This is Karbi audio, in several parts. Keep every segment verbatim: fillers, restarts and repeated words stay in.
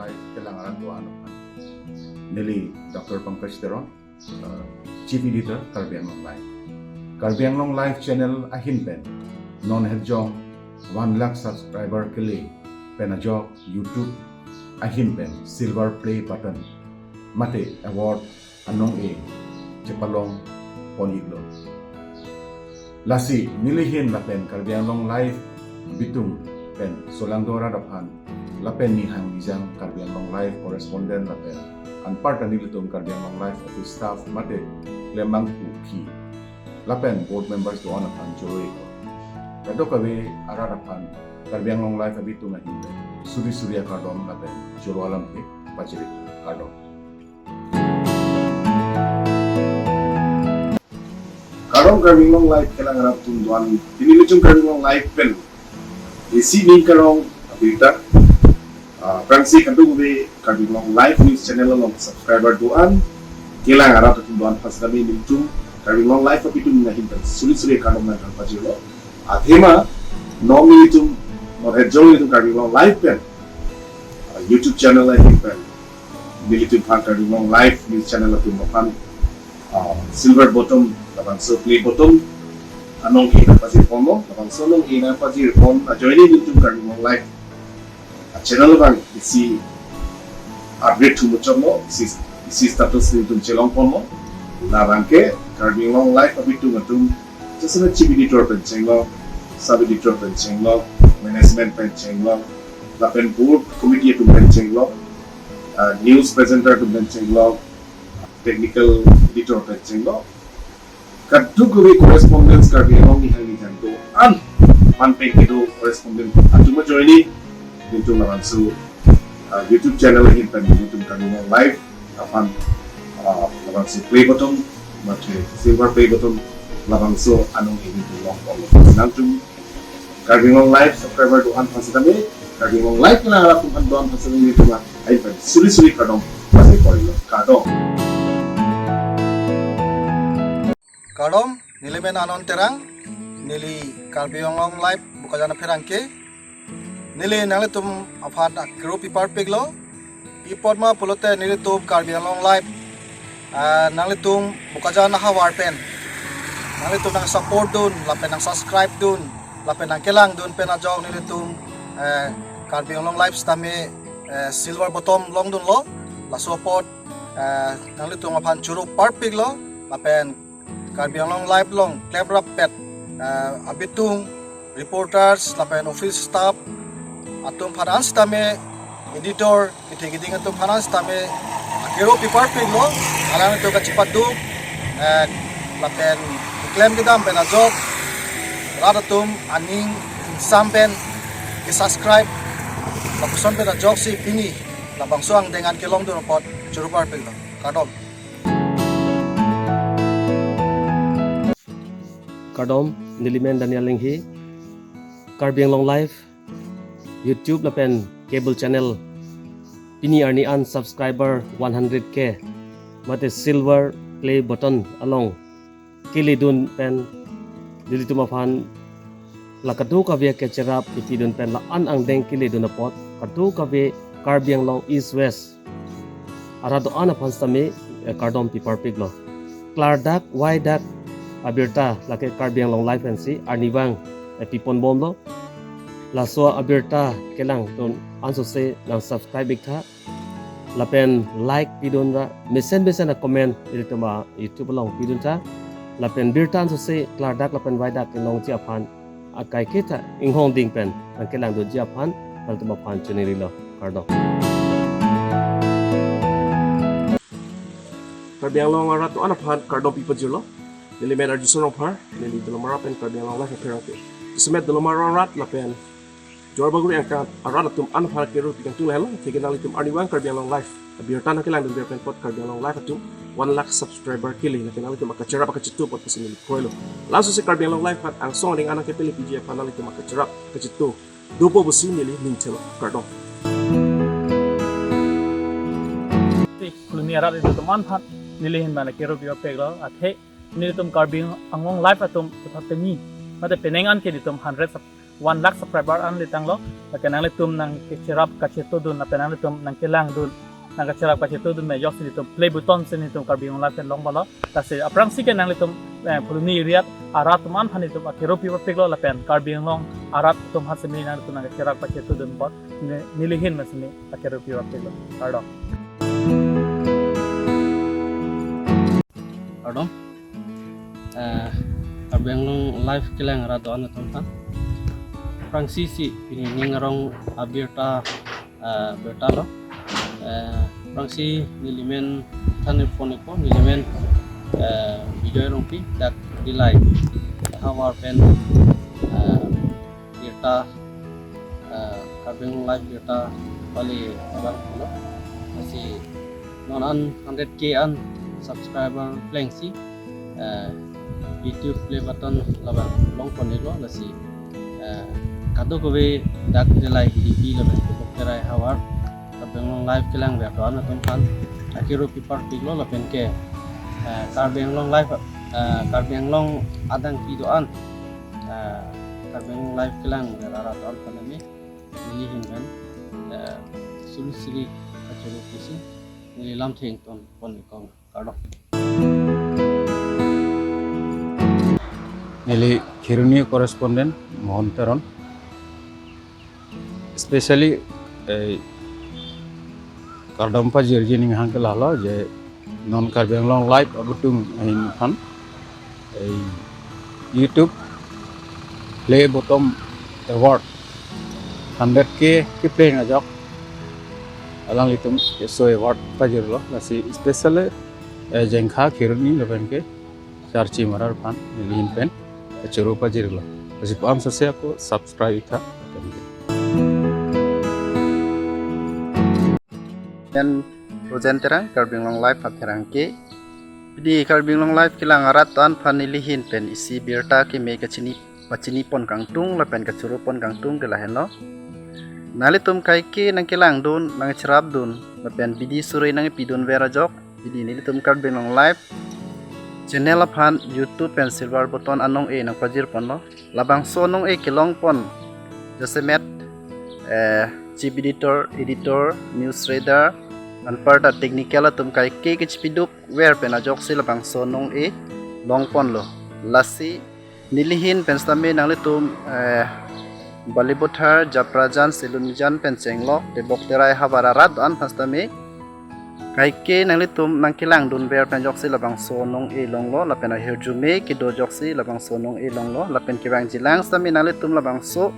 Live kelang arat do-an aphan, neli Doctor Pankaj Teron, uh, Chief Editor, Karbi Anglong Live. Karbi Anglong Live channel ahin pen non het jong one lakh subscriber kele pen ajok YouTube ahin pen silver play button mate award anong-e chepalong pon-iklo. Lasi nelihin lapen Karbi Anglong Live bitung pen solangdo arat aphan lapen ninghang nijang Karbi Anglong Live correspondent lapen anparta nelitum Karbi Anglong Live office staff mate klembangphu aphi lapen board members do-an aphan choro-iklo. Kadokave arat aphan Karbi Anglong Live abitung ahin pen suri suri akardom lapen choro alamthe pajir-iklo, kardom. Kardom Karbi Anglong Live kelang arat atum do-an, pini nelitum Karbi Anglong Live pen isi ning karong abirta. Ah, aphrangsi kadokave Karbi Anglong Live news channel along subscriber do-an, kelang arat atum do-an aphan setame nelitum Karbi Anglong Live abitung ahin pen suri suri kardom nangpajirlo. Athema non nelitum, non het jong nelitum Karbi Anglong Live pen, ah, YouTube channel ahin pen nelitum aphan Karbi Anglong Live news channel atum aphan, ah, silver button labangso play button anong-e nangpajir ponlo, labangso anong-e nangpajir pon ajoine nelitum Karbi Anglong Live, ah, channel abang isi upgrade thu muchotlo, isi, isi status nelitum chelong ponlo. Labang ke Karbi Anglong Live abitung atum, jasemet chief editor pen chenglok, sub editor pen chenglok, management pen chenglok, lapen board committee atum pen chenglok, ah, news presenter atum pen chenglok, technical editor pen chenglok, kadokave correspondents Karbi Anglong ninghang nijang do-an, man pen kedo correspondent atum ajoine nelitum labangso, ah, YouTube channel ahin pen nelitum Karbi Anglong Live aphan, ah, labangso play button mate silver play button labangso anong-e nelitum long ponlo. Nangtum Karbi Anglong Live subscriber do-an aphan setame, Karbi Anglong Live kelang arat atum do-an aphan setame nelitum ahin pen suri suri kardom pajir ponlo, kardom. Kardom, neli men Anon Terang, neli Karbi Anglong Live Bokajan apherangke. Neli nanglitum aphan akero piparpiklo. Pi apot ma pulote nelitum Karbi Anglong Live, ah, nanglitum Bokajan ahavar pen nanglitum nang support dun, lapen nang subscribe dun, lapen nang kelang dun pen ajok nelitum, eh, Karbi Anglong Live setame, eh, silver button longdunlo. Laso apot, eh, nanglitum aphan choro parpiklo, lapen Karbi Anglong Live along klemrappet, eh, abitung, reporters lapen office staff atum aphan an setame, editor, kethe keding atum aphan an setame akero piparpiklo, alangtum kachepaduk, eh, lapen keklem kedam pen ajok rat atum aning ingsam pen ke-subscribe, lapuson pen ajoksi pini labangso angdeng an kelongdun apot choro parpiklo. Kardom. Kardom, neli men Daniel Enghi, Karbi Anglong Live, YouTube lapen cable channel, pini arni an subscriber one hundred K, mate silver play button along keledun pen nelitum aphan la kadokave kacherap kepidun pen la-an angdeng keledun apot kadokave Karbi Anglong East West arat do-an aphan setame, eh, kardom piparpiklo. Klardak vaidak abirta lake Karbi Anglong Live pensi arnivang, eh, piponbomlo. Laso abirta kelangdun ansose nang subscribe iktha. Lapen like pidun ra, mesen mesen a-comment ilitum a-YouTube along pidun tha. Lapen birta ansose klardak lapen vaidak kelongji aphan akai ketha inghong ding pen nang kelangdunji aphan nanglitum aphan chiningrilo. Kardom. Karbi Anglong arat do-an aphan kardom pipajirlo. Neli men Arjison Rongphar, neli Dolamara pen Karbi Anglong Live apherangke. Jasemet Dolamara arat lapen Duarbagori angka arat atum an aphan akero pikangtung lahelo, theke nanglitum arnivang Karbi Anglong Live abirta nang kelangdun ber pen apot Karbi Anglong Live atum one lakh subscriber kele, lake nanglitum akacherap akachitu apot pusi neli kroilo. Laso si Karbi Anglong Live aphan angsong aning an nang kepele piji aphan nanglitum akacherap akachitu dopo pusi neli ning thelo. Kardom. Te, Koloni arat ilitum an aphan neli ahin pen akero piparpiklo, athe nelitum Karbi Anglong Live atum puthot pini mate penang an ke nelitum hundred sub-, one lakh subscriber an le tanglo, lake nanglitum nangkecherap kachetudun lapen nanglitum nangkelangdun, nangkecherap kachetudun me ajoksi nelitum play button si nelitum Karbi Anglong Live pen long balo. Lasi aphrangsi ke nanglitum, eh, Phuloni area arat atum aphan nelitum akero pi bapiklo lapen Karbi Anglong arat atum aphan semi nanglitum nangkecherap kachetudun apot ne-, nelihin me semi akero pi bapiklo. Kardom. Kardom. Eh, Karbi Anglong Live kelang arat do-an atum aphan. Aphrangsi si pini ning arong abirta, eh, birta lo. Eh, aphrangsi nelimen than phone ko, nelimen, eh, Bijoy Rongpi, dak Dillai havar pen, eh, birta, eh, Karbi Anglong Live birta pali abang lo. Lasi non an hundred K an subscriber plengsi, eh, YouTube play button labang longpon iklo, lasi, eh, kadokave dak Dillai Hidipi lapen Bukterai havar Karbi Anglong Live kelang ver do-an atum aphan akero pi bapiklo lapen ke, eh, Karbi Anglong Live, eh, Karbi Anglong adang pi do-an, eh, Karbi Anglong Live kelang ver arat do-an aphan nelihin pen, eh, suri suri kachoro pusi neli lamthe ingtonpon iklo. Kardom. Neli Kheroni correspondent Mohon Teron. Especially, eh, kardom pajirji ning hang ke lahelo je non Karbi Anglong Live abutung ahin aphan, eh, YouTube play button award hundred K kepleng ajok alanglitum keso award pajirlo. Lasi especially, eh, Jengkha Kheroni lapen ke Charchi Marar aphan nelihin pen kachoro pajirlo. Lasi pu-an sose ako subscribe itha. Thank you. Pen Rojen Terang, Karbi Anglong Live apherangke. Pini Karbi Anglong Live kelang arat do-an aphan nelihin pen isi birta keme kachini, pachinipon kangtung lapen kachoropon kangtung ke lahenlo. Nanglitum kaike nangkelangdun, nangcherapdun lapen bidi sore nangpidun ver ajok, pini nelitum Karbi Anglong Live channel aphan YouTube pen silver button anong-e nangpajirponlo. Labangso anong-e kelongpon jasemet, eh, chief editor, editor, news reader, anparta technical atum kaike kechipiduk ver pen ajoksi labangso anong-e longponlo. Lasi nelihin pen sitame nanglitum, eh, Balipathar, Japrajan, Silumjan pen chenglok, Bukterai havar arat do-an aphan sitame kaike nanglitum nangkelangdun ver pen ajoksi labangso anong-e longlo, lapen ahirjume kedo ajoksi labangso anong-e longlo, lapen kevangjilang sitame nanglitum labangso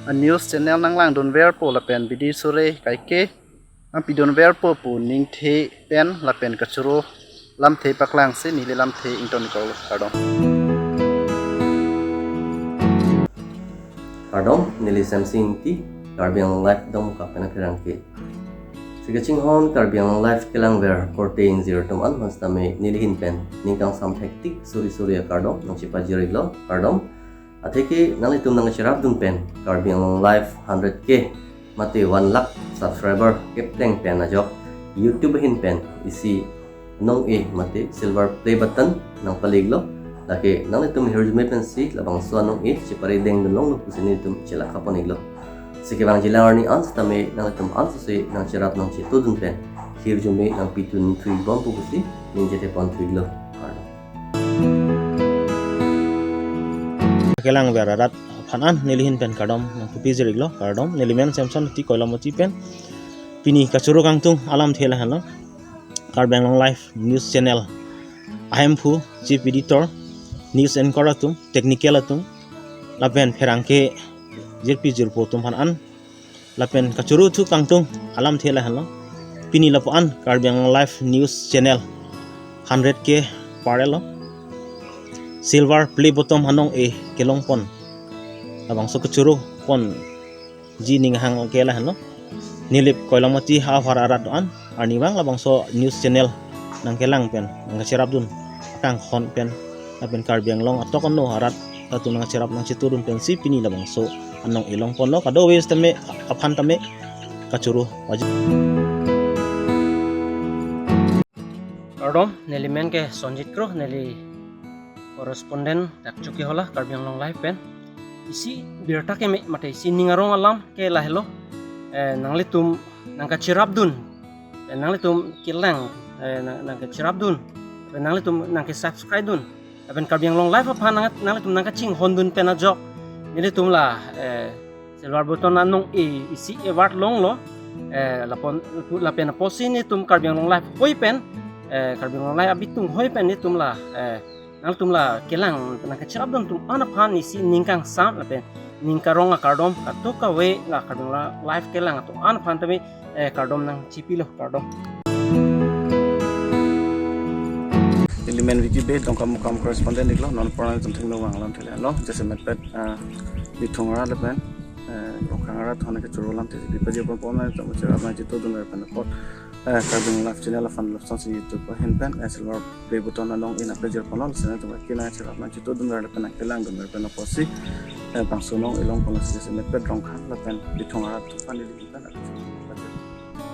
a-news channel nanglangdun verpo lapen bidi sore kaike nangpidun verpo pu ningthe pen lapen kachoro lamthe paklangsi neli lamthe ington iklo. Kardom. Kardom, neli Samsing Ingti, Karbi Anglong Live Dongkamukam pen apherangke. Si kachinghon Karbi Anglong Live kelang ver korte ingjir atum an aphan sitame nelihin pen ning kangsam thektik suri suri akardom nangchipajir iklo. Kardom. Atheke nanglitum nangcherapdun pen Karbi Anglong Live hundred K mate one lakh subscriber kepleng pen ajok YouTube ahin pen isi anong-e mate silver play button nangpale iklo. Lake nanglitum ahirjume pensi labangso anong-e chipare dengdun longlo pusi nelitum chelakhapon iklo. Si kevangjilang arni an sitame nanglitum an sose nangcherap nangchetudun pen ahirjume nangpidun thuibompo pusi ning chetheponthu iklo. Kardom. Kelang ver arat aphan an nelihin pen kardom nangpapijir iklo. Kardom, nelimen Samson Ingti Koilamati pen. Pini kachoro kangtung alamthe lahenlo. Karbi Anglong Live News Channel ahemphu, chief editor, news anchor atum, technical atum, lapen pherangke jirpi jirpo atum aphan an, lapen kachorothu kangtung alamthe lahenlo. Pini lapu-an Karbi Anglong Live News Channel hundred K par-etlo. Silver play button anong-e kelongpon labangso kachoropon ji ning hang ke lahenlo. Nilip Koilamati havar arat do-an arnivang labangso news channel nangkelang pen nangkacherapdun kangkhon pen lapen Karbi Anglong atok ano arat atum nangkacherap nangchetudun pensi pini labangso anong-e longponlo. Kadokave sitame aphan tame kachoro pajir. Kardom, nelimen ke Sonjit Kro, neli correspondent dak Chokihola Karbi Anglong Live pen. isi birta keme mate isi ning arong alam ke lahelo. Eh, nanglitum nangkacherapdun, eh, nanglitum kelang, eh, nang, nangkacherapdun, eh, nanglitum nangkesubscribe dun, lapen Karbi Anglong Live aphan nang, nanglitum nangkachinghondun pen ajok nelitum la, eh, silver button anong e isi award longlo, eh, lapon lapen apotsi nelitum Karbi Anglong Live hoi pen, eh, Karbi Anglong Live abitung hoi pen nelitum la, eh, nangtum la kelang nangkacherapdun atum an aphan isi ning kangsam lapen ning karong akardom, katuk kave la Karbi Anglong Live kelang atum an aphan tame, eh, kardom nangchipilo, kardom. Neli men Vicky Bey, Dongkamukam correspondent iklo, non pora nangtum thengno vanglam thele lo, jasemet pet, ah, Bithung arat lapen, eh, Rongkhang arat thon kechoro alam te, di pajir pon pon nangtum cherap nangchitodun lapen apot, eh, Karbi Anglong Live channel aphan lapuson si YouTube ahin pen, eh, silver play button anong e nangpajir ponlo, sene tum kina cherap nangchitodun lapen nangkelangdun lapen apotsi, eh, bangso anong e long ponlo si jasemet pet Rongkhang lapen Bithung arat atum aphan neli pen